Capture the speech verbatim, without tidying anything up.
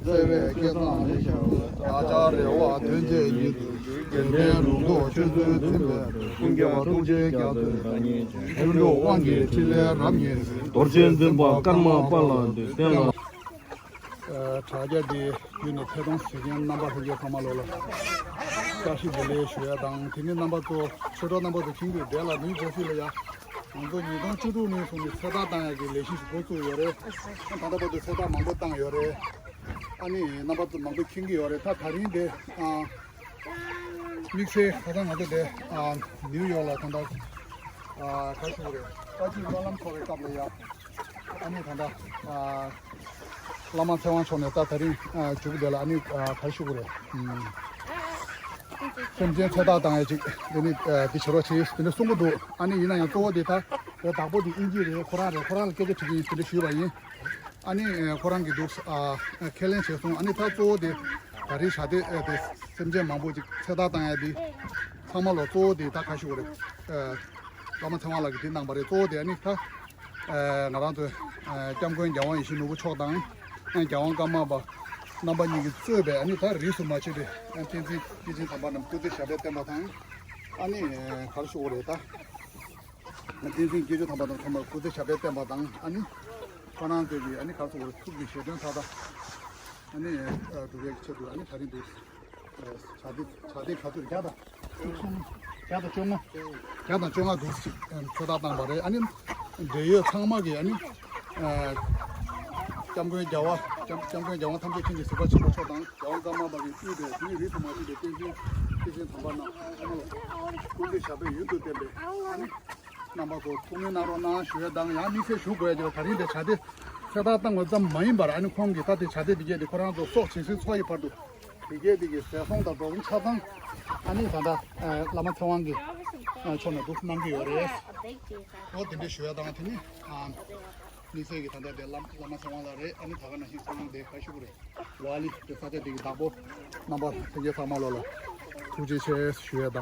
བརྩེ་བའི་སྐལ་བཟང་ལེགས་ཤོག་བདག་ཅག་རེ་བ་དོན་བཅས་ཉིད་དུ་འགྱུར། དགེ་ལྡན་ལུང་རྟོགས་ཆོས་ཚུལ་འཛིན་པའི་དོན། ཀུན་ཁྱབ་ཐུགས་རྗེའི་རྒྱ་མཚོའི་བདག་ཉིད་ཅན། ལྷུན་གྲུབ་དབང་གི་ཕྲིན་ལས་རབ་བརྙེས་ཏེ། རྡོ་རྗེ་འཛིན་པ་ཀརྨ་པཱ་ལགས་འདི་བསྟན་ལ། ཨ། དྲ་རྒྱ་འདི་བརྒྱུད་ནས་ཐད་གཏོང་གཟིགས་མཁན་རྣམ་པ་ལྷན་རྒྱས་ཚང་མ་ལོ་ལ་བཀྲ་ཤིས་བདེ་ལེགས་ཞུ་ཡ་དང་། དེ་ནས་རྣམ་པ་ཚོ་ཆོས་གྲོགས་རྣམ་པ་ཚོ་ཁྱིམ་དུ་བསྡད་ལ་ནུས་བྱེད་སྲིད་ལ་ཡ། ང་ཚོ་ཉིས་སྟོང་བཅུ་དྲུག་ནས་བཟུང་ནས་ཚོད་ལྟ་བཏང་ཡ་གི་ལས་གཞི་ཞིག་འགོ་བཙུགས་ཡོད་རེད། ད་ལྟ་བར་དུ་ཚོད་ལྟ་མང་པོ་བཏང་ཡོད་རེད། ཨ་ནི་རྣམ་པ་ཚོ་མང་པོ་མཁྱེན་གྱི་ཡོད་རེད། ད་ད་རིང་དེ་ཨ། དམིགས་བསལ་ད་ལྟ་ང་ཚོ་དེ་ཨ། ནིའུ་ཡོག་ལ་ད་ལྟ་ཨ། ག་རེ་ཞུ་དགོས་རེད། ཨ་ཅེ་བླ་ལམ་འཚོགས་པའི་སྐབས་ལ་ཡ། ཨ་ནི་ད་ལྟ་ཨ། བླ་མ་ཚེ་དབང་མཆོག་ནས་ད་ད་རིང་ཨ། མཇུག་དེ་ལ་ཨ་ནི་ཨ། ག་རེ་ཞུ་དགོས་རེད། ཨུམ། སེམས་ཅན་ཚོད་ལྟ་བཏང་ཡ་ཅིག་དེ་ནི་ཨ། དེ་བྱེད་རོགས་བྱེད་དེ་འདྲ་གསུང་གི་འདུག་ཨ་ནི་ཡིན་ན་ཡང་གཙོ་བོ་དེ་ད་དེ་བདག་པོ་དེ་དབྱིན་ཇི་རེད། ཁོ་རང་རེད། ཁོ་རང་ལ་སྐད་ཆ་དྲི་གི་ཡིན་དེ་འདྲ་ཞུས་པ་ཡིན། ཨ་ནི་ཨ། ཁོ་རང་གིས་འདུག་ཨ། ཁས་ལེན་བྱས་སོང་། ཨ་ནི་ད་གཙོ་བོ་དེ་ད་རེས་ཞག་དེ་ཨ། དེ་སེམས་ཅན་མང་པོ་ཅིག་ཚོད་ལྟ་བཏང་ཡ་དེ་ཚང་མ་ལ་གཙོ་བོ་དེ་ད་ག་ཞུ་དགོས་རེད། ཨ། བླ་མ་ཚེ་དབང་ལགས་ཀྱིས་དེ་གནང་པ་རེད། གཙོ་བོ་དེ་ཨ་ནི་ད། ཨ། ང་རང་ཚོའི་ཨ། སྐྱབས་མགོན་རྒྱལ་དབང་ཡིད་བཞིན་ནོར་བུ་མཆོག་དང་། ཨ། རྒྱལ་དབང་ཀརྨ་པ་རྣམ་པ་གཉིས་ཀྱིས་གཙོས་པའི་ཨ་ནི་ད་རིས་སུ་མ་ཆད་པའི་ཨ། བསྟན་འཛིན་སྐྱེས་ཆེན་དམ་པ་རྣམས་སྐུ་ཚེ་ཞབས་པད་བརྟན་པ་དང་། ཨ་ནི་ཨ། ག་རེ་ཞུ་དགོས་རེད་ད། བསྟན་འཛིན་སྐྱེས་ཆེན་དམ་པ་རྣམས་ཚང་མ་སྐུ་ཚེ་ཞབས་པད་བརྟན་པ་དང་། ཨ་ནི་ཁོ་རང་ཚོའི་གི་ཨ་ནི་ག་རེ་ཞུ་དགོས་རེད། ཐུགས་ཀྱི་བཞེད་དོན་མཐའ་དག་ཨ་ནི་ཨ། འགྲུབ་ཡག་གི་ཆེད་དུ་ཨ་ནི་ད་རིང་འདུག་ཨ། བྱ་དེ་བྱ་དེ་ག་ཚོད་རེད། བརྒྱ་དང་བཅོ་ལྔ། བརྒྱ་དང་བཅོ་ལྔ། བརྒྱ་དང་བཅོ་ལྔ་འདུག་ཅིག་ཨ། ཚོད་ལྟ་བཏང་པ་རེད། ཨ་ནི་འབྲེལ་ཡོད་ཚང་མ་གིས་ཨ་ནི་ཨ། སྐྱབས་མགོན་རྒྱལ་བ་སྐྱབས་སྐྱབས་མགོན་རྒྱལ་དབང་ཐམས་ཅད་མཁྱེན་ཅིང་གཟིགས་པ་ཆེན་པོ་མཆོག་དང་། རྒྱལ་དབང་ཀརྨ་པ་གིས་དབུས་པའི་དེ་ནི་རིས་སུ་མ་ཆད་པའི་བསྟན་འཛིན་སྐྱེས་ཆེན་དམ་པ་རྣམས་ཚང་མ་ལ་སྐུ་ཚེ་ཞབས་པད་ཡུན་དུ་བརྟན་པའི་ཨ་ནི་རྣམ་པ་ཚོ་ཐུགས་སྨོན་གནང་རོགས་གནང་ཞུ་ཡ་དང་། ཡང་དམིགས་བསལ་ཞུ་དགོས་ཡ་དེ་ད་རིང་དེ་བྱ་དེ་ཚོད་ལྟ་བཏང་བ་ཙམ་མ་ཡིན་པར། ཨ་ནི་ཁོང་གིས་ད་དེ་བྱ་དེ་དེ་གས་དེ་ཁོ་རང་ཚོ་སྲོག་བྱིན་ཟིན་འཚོ་ཡི་བར་དུ་དེ་གས་དེ་གི་ཟས་སོང་དང་འགྲོ་སོང་ཆ་ཚང་ཨ་ནི་ད་ལྟ་ཨ། བླ་མ་ཚེ་དབང་གི་ཨ། ཕྱོགས་ནས་འདུག་གནང་གི་ཡོད་རེད། འོ་དེ་འདྲ་ཞུ་ཡ་དང་། དེ་ནི་ཨ། དམིགས་བསལ་གྱི་ད་ལྟ་དེ་བླ་བླ་མ་ཚེ་དབང་ལགས་རེད། ཨ་ནི་ད་ག་ནང་བཞིན་ཁོ་རང་དེ་ག་ཞུ་དགོས་རེད། ཝ་ལི་དེ་ས་ཆ་དེ་གི་བདག་པོ་རྣམ་པ་ལྷན་རྒྱས་ཚང་མ་ལོ་ལ་ཐུགས་རྗེ་ཆེ་ཞུ་ཡ་དང་།